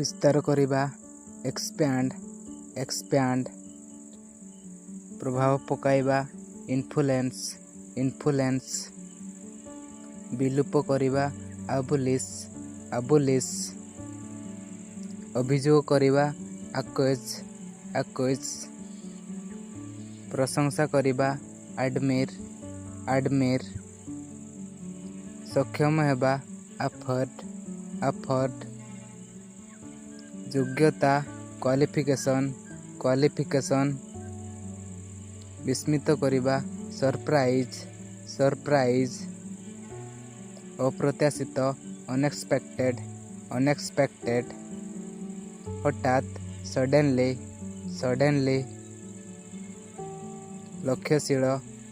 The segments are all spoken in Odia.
ବିସ୍ତାର କରିବା, ଏକ୍ସପ୍ୟାଣ୍ଡ, ଏକ୍ସପ୍ୟାଣ୍ଡ। ପ୍ରଭାବ ପକାଇବା, ଇନଫ୍ଲୁଏନ୍ସ, ଇନଫ୍ଲୁଏନ୍ସ। ବିଲୋପ କରିବା, ଆବୋଲିଶ, ଆବୋଲିଶ। ଅଭିଯୋଗ କରିବା, ଆକ୍ୟୁଜ୍, ଆକ୍ୟୁଜ୍। ପ୍ରଶଂସା କରିବା, ଆଡମାୟାର, ଆଡମାୟାର। ସକ୍ଷମ ହେବା, ଆଫୋର୍ଡ, ଆଫୋର୍ଡ। ଯୋଗ୍ୟତା, କ୍ୱାଲିଫିକେସନ୍, କ୍ୱାଲିଫିକେସନ୍। ବିସ୍ମିତ କରିବା, ସରପ୍ରାଇଜ୍, ସରପ୍ରାଇଜ୍। ଅପ୍ରତ୍ୟାଶିତ, ଅନଏକ୍ସପେକ୍ଟେଡ୍, ଅନଏକ୍ସପେକ୍ଟେଡ୍। ହଠାତ୍, ସଡେନଲି, ସଡେନଲି। ଲକ୍ଷ୍ୟଶୀଳ,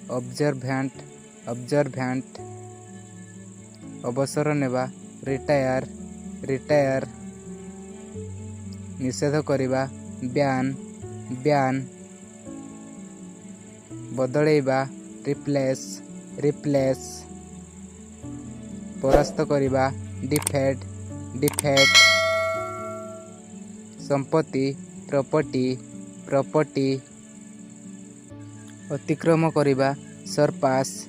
ଅବଜରଭ୍ୟାଣ୍ଟ, ଅବଜରଭ୍ୟାଣ୍ଟ। ଅବସର ନେବା, ରିଟାୟାର, ରିଟାୟାର। ନିଷେଧ କରିବା, ବ୍ୟାନ୍, ବ୍ୟାନ୍। ବଦଳେଇବା, ରିପ୍ଲେସ୍, ରିପ୍ଲେସ୍। ପରାସ୍ତ କରିବା, ଡିଫିଟ୍, ଡିଫିଟ୍। ସମ୍ପତ୍ତି, ପ୍ରପର୍ଟି, ପ୍ରପର୍ଟି। ଅତିକ୍ରମ କରିବା, ସରପାସ୍,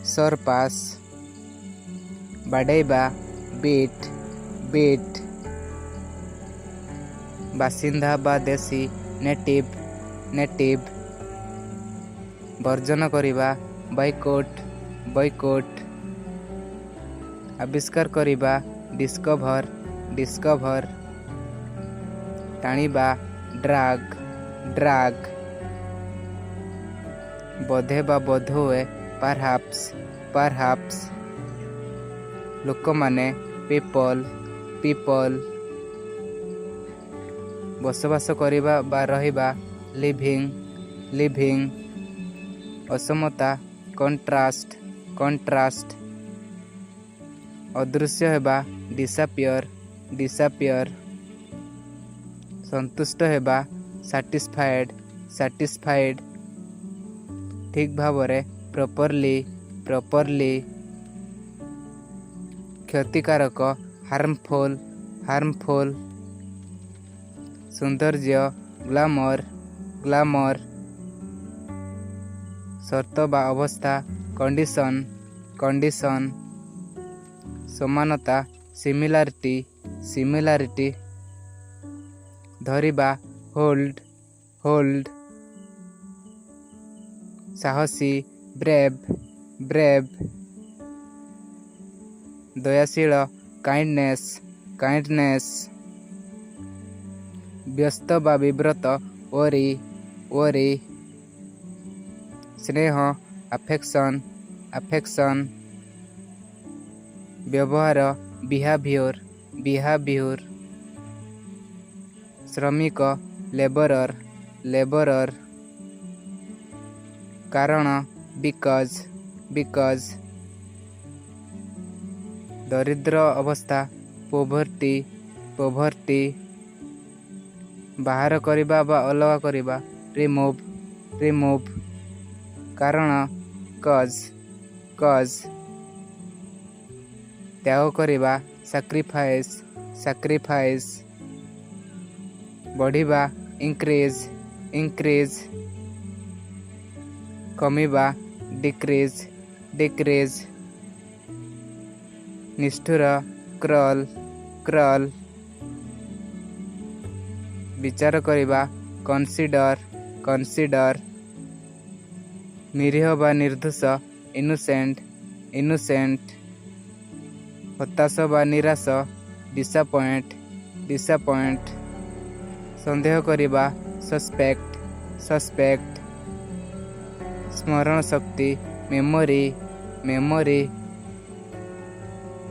ସରପାସ୍। ବାଡ଼େଇବା, ବିଟ୍, ବିଟ୍। ବାସିନ୍ଦା ବା ଦେଶୀ, ନେଟିଭ୍, ନେଟିଭ୍। ବର୍ଜନ କରିବା, ବୟକଟ୍, ବୟକଟ୍। ଆବିଷ୍କାର କରିବା, ଡିସ୍କଭର, ଡିସ୍କଭର। ଟାଣିବା, ଡ୍ରାଗ୍, ଡ୍ରାଗ୍। ବୋଧେ ବା ବୋଧହୁଏ, ପରହାପ୍ସ, ପରହାପ୍ସ। ଲୋକମାନେ, ପିପଲ୍, ପିପଲ୍। ବସବାସ କରିବା ବା ରହିବା, ଲିଭିଂ, ଲିଭିଂ। ଅସମତା, କଣ୍ଟ୍ରାଷ୍ଟ, କଣ୍ଟ୍ରାଷ୍ଟ। ଅଦୃଶ୍ୟ ହେବା, ଡିସାପିଅର, ଡିସାପିଅର। ସନ୍ତୁଷ୍ଟ ହେବା, ସାଟିସ୍ଫାଏଡ୍, ସାଟିସ୍ଫାଏଡ୍। ଠିକ୍ ଭାବରେ, ପ୍ରପରଲି, ପ୍ରପରଲି। କ୍ଷତିକାରକ, ହାର୍ମଫୁଲ୍, ହାର୍ମଫୁଲ୍। ସୌନ୍ଦର୍ଯ୍ୟ, ଗ୍ଲାମର, ଗ୍ଲାମର। ସର୍ତ୍ତ ବା ଅବସ୍ଥା, କଣ୍ଡିସନ୍, କଣ୍ଡିସନ୍। ସମାନତା, ସିମିଲାରିଟି, ସିମିଲାରିଟି। ଧରିବା, ହୋଲ୍ଡ, ହୋଲ୍ଡ। ସାହସୀ, ବ୍ରେଭ୍, ବ୍ରେଭ୍। ଦୟାଶୀଳ, କାଇଣ୍ଡନେସ୍, କାଇଣ୍ଡନେସ୍। ବ୍ୟସ୍ତ ବା ବିବ୍ରତ, ୱରି, ୱରି। ସ୍ନେହ, ଆଫେକ୍ସନ୍, ଆଫେକ୍ସନ୍। ବ୍ୟବହାର, ବିହେଭିଅର, ବିହେଭିଅର। ଶ୍ରମିକ, ଲେବରର, ଲେବରର। କାରଣ, because, because. ଦରିଦ୍ର ଅବସ୍ଥା, ପୋଭର୍ଟି, ପୋଭର୍ଟି। ବାହାର କରିବା ବା ଅଲଗା କରିବା, ରିମୁଭ୍, ରିମୁଭ୍। କାରଣ, କଜ୍, କଜ୍। ତ୍ୟାଗ କରିବା, ସାକ୍ରିଫାଇସ୍, ସାକ୍ରିଫାଇସ୍। ବଢ଼ିବା, ଇନକ୍ରିଜ୍, ଇନକ୍ରିଜ୍। କମିବା, ଡିକ୍ରିଜ୍, ଡିକ୍ରିଜ୍। ନିଷ୍ଠୁର, କ୍ରୁଏଲ୍, କ୍ରୁଏଲ୍। ବିଚାର କରିବା, କନସିଡର, କନସିଡର। ନିରୀହ ବା ନିର୍ଦ୍ଦୋଷ, ଇନୋସେଣ୍ଟ, ଇନୋସେଣ୍ଟ। ହତାଶ ବା ନିରାଶ, ଡିସାପଏଣ୍ଟ, ଡିସାପଏଣ୍ଟ। ସନ୍ଦେହ କରିବା, ସସ୍ପେକ୍ଟ, ସସ୍ପେକ୍ଟ। ସ୍ମରଣ ଶକ୍ତି, ମେମୋରି, ମେମୋରି।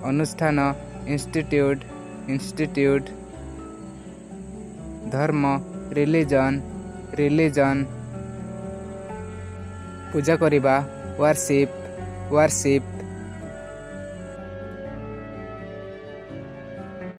ଅନୁଷ୍ଠାନ, ଇନଷ୍ଟିଟ୍ୟୁଟ୍, ଇନଷ୍ଟିଟ୍ୟୁଟ୍। ଧର୍ମ, ରିଲିଜନ୍, ରିଲିଜନ୍। ପୂଜା କରିବା, ୱାରସିପ୍, ୱାରସିପ୍।